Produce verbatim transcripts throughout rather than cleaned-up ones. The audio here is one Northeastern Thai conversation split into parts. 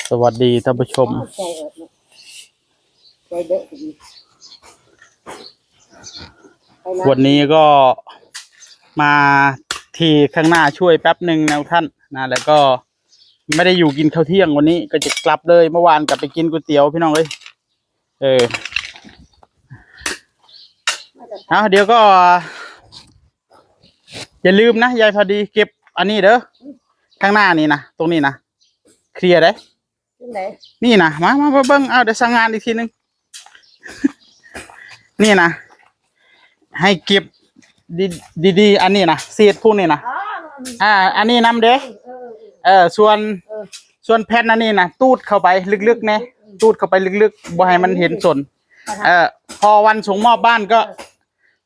สวัสดีท่านผู้ชม วันนี้ก็มาที่ข้างหน้าช่วยแป๊บหนึ่งนะท่านนะ แล้วก็ไม่ได้อยู่กินข้าวเที่ยงวันนี้ก็จะกลับเลย เมื่อวานกลับไปกินก๋วยเตี๋ยวพี่น้องเอ้ย เออ เอาเดี๋ยวก็ อย่าลืมนะ ยายพอดีเก็บอันนี้เด้อ ข้างหน้านี่นะ ตรงนี้นะ เคลียร์ได้ ที่ไหน นี่นะ มามามาเบิ่ง เอาเดี๋ยวสั่งงานอีกทีหนึ่ง นี่นะ ให้เก็บดีดีๆอันนี้นะ เศษพวกนี้นะ อ๋อ อ่า อันนี้นำเด้ เออ เออ ส่วน เออ ส่วนแผ่นอันนี้นะ ตูดเข้าไปลึกๆแน่ ตูดเข้าไปลึกๆ บ่ให้มันเห็นส้น เออ พอวันส่งมอบบ้านก็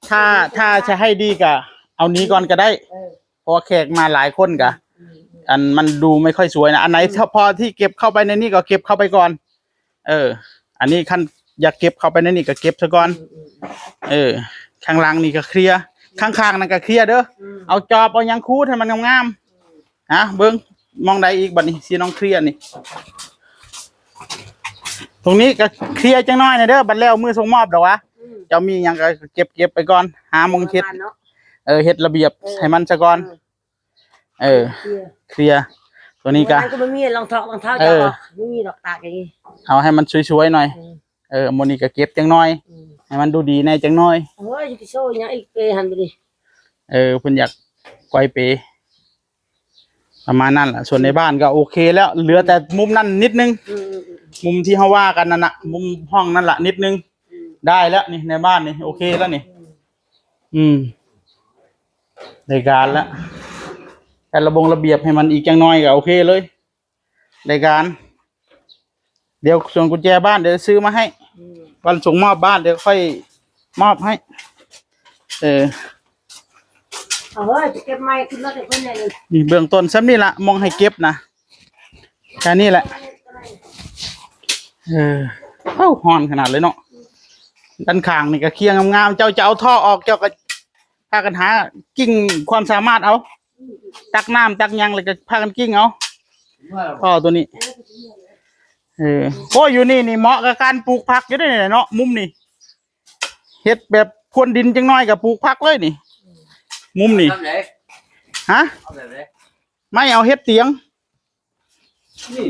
ถ้า ถ้าจะให้ดีก็ เอานี้ก่อนก็ได้ เออ เพราะว่าแขกมาหลายคนกะ อืม อันมันดูไม่ค่อยสวยนะ อันไหน อืม พอที่เก็บเข้าไปในนี้ก็เก็บเข้าไปก่อน เออ อันนี้คันอยากเก็บเข้าไปในนี้ก็เก็บซะก่อน อืม เออ ข้างหลังนี่ก็เคลียร์ ข้างๆนั่นก็เคลียร์เด้อ อืม เอาจอบเอาหยังขูดให้มันงามๆ อ่ะ เบิ่ง มองใดอีกบัดนี้ สิน้องเคลียร์นี่ ตรงนี้ก็เคลียร์จังน้อยนะเด้อ บัดแล้วมื้อส่งมอบดอกวะ อืม เจ้ามีหยังก็เก็บเก็บไปก่อน หาหม่องเฮ็ด บ้านเนาะ เออ เฮ็ดระเบียบ เออ ให้มันซะก่อน เออ เคลียร์ เคลียร์ ตัวนี้ก็ ร้านก็ไม่มีรองเท้ารองเท้า เออ จะเอาไม่มีดอกตากอย่างนี้ เอาให้มันสวยๆหน่อย อืม เออ มื้อนี้ก็เก็บจังน้อย อืม ให้มันดูดีแน่จังน้อย โอ้ยจะไปโซ่ยังอีกไปหันไปดิ เออ เพิ่นอยากก้อยเป ประมาณนั้นแหละ ส่วนในบ้านก็โอเคแล้ว เหลือแต่มุมนั่นนิดนึง อืมอืมอืม มุมที่เฮาว่ากันนั่นน่ะ มุมห้องนั่นละนิดนึง อืม ได้แล้วนี่ ในบ้านนี่ โอเคแล้วนี่ อืม อืม ได้การแล้ว แต่ระบงระเบียบให้มันอีกจังน้อยก็โอเคเลย ได้การ เดี๋ยวส่วนกุญแจบ้านเดี๋ยวซื้อมาให้ อืม วันส่งมอบบ้านเดี๋ยวค่อยมอบให้ เออ เอาเฮ้ยไปเก็บไม้ขึ้นรถไอ้คนใหญ่เลย นี่เบื้องต้นซ้ำนี่ละ มองให้เก็บนะ แค่นี้แหละ เออ เอ้า ฮ้อนขนาดเลยเนาะ ด้านข้างนี่ก็เคลียร์งามๆ เจ้าจะเอาท่อออก เจ้าก็พากันหากิ่งความสามารถเอา ตักน้ำตักหยังแล้วก็พากันกิ่งเอา ท่อตัวนี้ เออ โอ้ย อยู่นี่นี่เหมาะกับการปลูกผักอยู่เด้เนาะ มุมนี่ เฮ็ดแบบพรวนดินจังน้อยก็ปลูกผักเลยนี่ มุมนี่ ทำไหน ฮะ เอาแบบไหน ไม่เอาเฮ็ดเตียง นี่